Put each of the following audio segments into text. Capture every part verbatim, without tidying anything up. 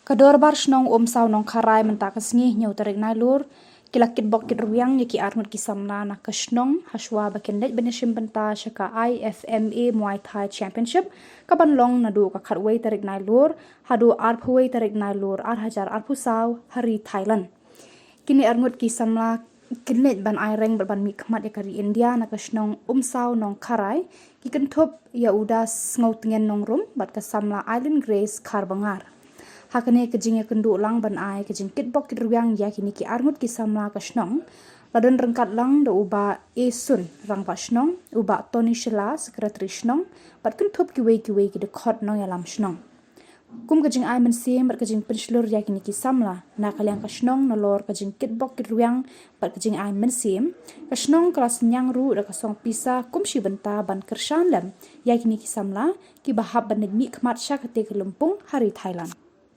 Ka Dorbar Shnong Umsaw Nongkharai mynta ka sngi hynñiew tarik Nailur, ki la kitbok kitrwiang ïa ki arngut ki samla na ka shnong, hashwa ba kin leit ban ïashim bynta sha ka I F M A Muay Thai Championship, ka ban long naduh ka khatwei tarik Nailur haduh arphew wei tarik Nailur ar hajar arphew saw ha ri Thailand. Kine arngut ki samla kin leit ban ai reng bad ban mihkhmat ïa ka ri India na ka shnong Umsaw Nongkharai, ki kynthup ïa u Da Sngewtngen Nongrum bad ka samla Island Grace Kharbangar. Ha kane ka jingïakynduh lang ban ai ka jingkitbok kitrwiang ïa kine ki arngut ki samla ka shnong, la don ryngkat lang da u Bah A Sun, Rangbah Shnong, u Bah Tony Shylla, Secretary Shnong, bad kynthup kiwei kiwei ki dkhot nongïalam shnong. Kum ka jingai mynsiem bad ka jingpynshlur ïa kine ki samla, na ka liang ka shnong nalor ka jingkitbok kitrwiang bad ka jingai mynsiem, ka shnong ka la synñiang ruh da ka song pisa kum shi bynta ban kyrshan lem ïa kine ki samla kiba hap ban leit mihkhmat sha kata ka lympung ha ri Thailand.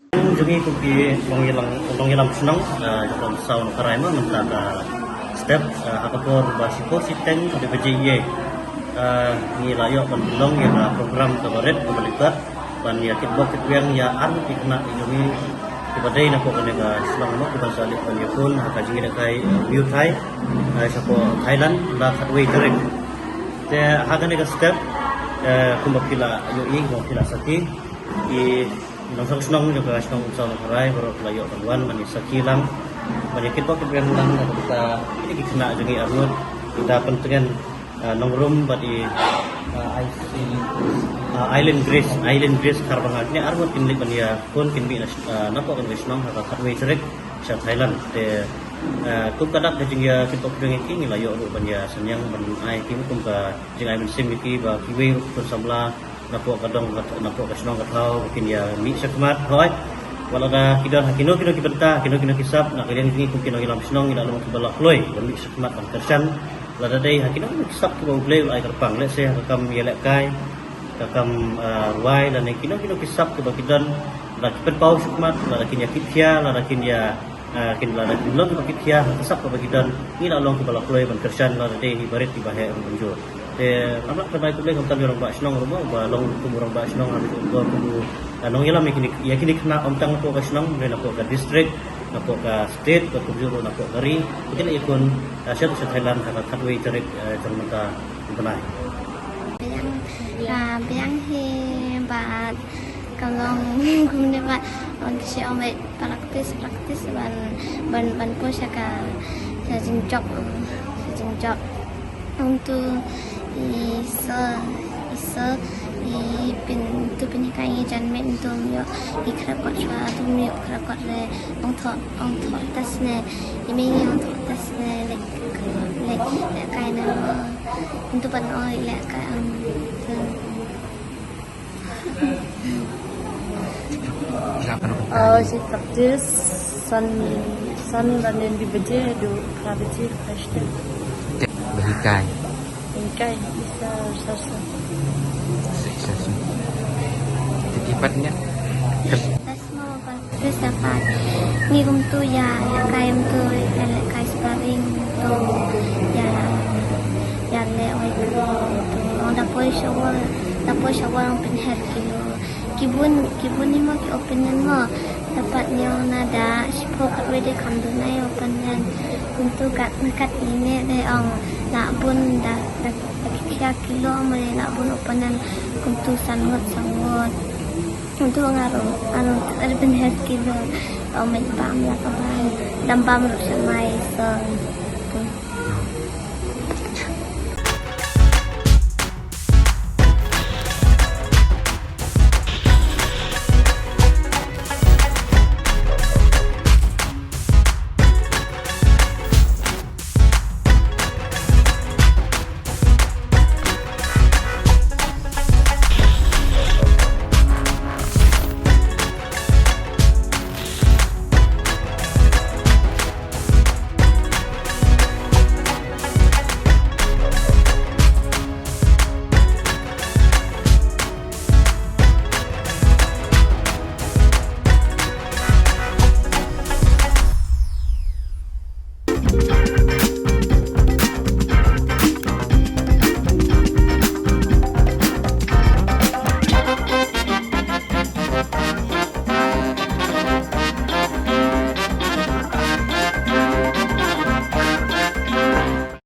Jong ngi kum ki nongïalam, nongïalam shnong, ah, jong ka Umsaw Nongkharai ma mynta ka step, ah, ha ka por ba shipor shiteng haduh ba jingïeit, ah, ngi la ïoh ban pynlong ïa ka program kaba rit kaba lyngkot ban ïa kitbok kitrwiang ïa arngut ki khynnah jong ngi kiba dei na pdeng kane ka shnong mo, kiban sa leit ban ïakhun ha ka jingïalehkai, eh, Muay Thai, eh, shapoh Thailand, la khatwei tarik. Te ha kane ka step, eh, kumba phi la ïohi, kumba phi la sakhi, ki nongshong shnong jong ka shnong Umsaw Nongkharai baroh ki la ïoh ban wan ban ïa sakhi lang, ban ïa kitbok kitrwiang lang na ka bynta kine ki khynnah jong ngi arngut, i Da Pyntngen, ah, Nongrum bad i, ah, I C, ah, Island Grace, Island Grace Kharbangar. Kine arngut kin leit ban ïakhun, kin mih na, ah, na pdeng kane ka shnong ha ka khatwei tarik sha Thailand. Te, ah, kum ka dak ka jingïakynduh ïa ki, ngi la ïoh ruh ban ïa synñiang ban ai ki kum ka jingai mynsiem ïa ki ba kiwei ruh ki khun samla na pdeng ka dong, na pdeng ka shnong ka thaw ba kin ïa mih shakhmat, hooid. Wat lada ki don ha kino kino ki bynta, kino kino ki sap, na ka liang jong ngi kum ki nongïalam shnong ngi la long kiba la kloi ban mih shakhmat ban kyrshan. Lada dei ha kino kino ki sap kiba U Blei u la ai kyrpang, lehse ha ka kam ïalehkai, ka kam, ah, rwai, lane kino kino ki sap kiba ki don, lada ki pynpaw shakhmat, lada kin ïa kitkhia, lada kin ïa, ah, kin, lada kin long kiba kitkhia ha ka sap kaba ki don, ngi la long kiba la kloi ban kyrshan, lada dei hi barit hi baheh ruh kumjuh. Te, ym lah ban ai khublei khamtam ïa u Rangbah Shnong ruh mo, ba long kum u Rangbah Shnong ha ka por kum u, ah, nongïalam ïa kine, ïa kine ki khynnah ym tang na pdeng ka shnong, hynrei na pdeng ka district, na pdeng ka state, bad kumjuh ruh na pdeng ka ri. Ba kin ïakhun, ah, sha, sha Thailand ha ka khatwei tarik, ah, jong mynta u bnai. Biang, ah, biang hi bad ka long kumne ba, ong ki shu ong ba practice, practice ban, ban, ban poi sha ka, sha jingjop, sha jingjop. Kumtu i sir, i sir, i pyn, tu pynhikai ngi janmiet, kumtu ym ïoh, i khreh kot shuwa, tu ym ïoh khreh kot re, ong thoh, ong thoh test ne, i mei ngi ong thoh test ne, leh, leh, lehkai ne, kumtu ban ong lehkai, um, tu. Ïa, pynrap. Oh, shi practice san, san lane hynriew baje haduh phra baje, first time. Te ba hikai. Hikai, isa, sa, sa. Sa, sa, sa. Te ki pat ne? Practice mo, practice dapat. Ngi kumtu ïa, ïa kai kumtu, ïa lehkai sparring kumtu. Ïa, ïa leh wei kumtu. Ong da poi shawal, da poi shawal ong pynher kilo. Ki bun, ki bun ni mo ki opinion mo. Dapat ñiew na da shiphew khatwei de kham duna ïa opinion. Kumtu kat na kat ine de ong la bun da, da, da ki kilo mo de la bun opinion. Kumtu san ngut san ngut. Kumtu nga ruh, nga ruh, ar pynher kilo. Ong met bam la ka bam. Dam bam ruh sha mai so.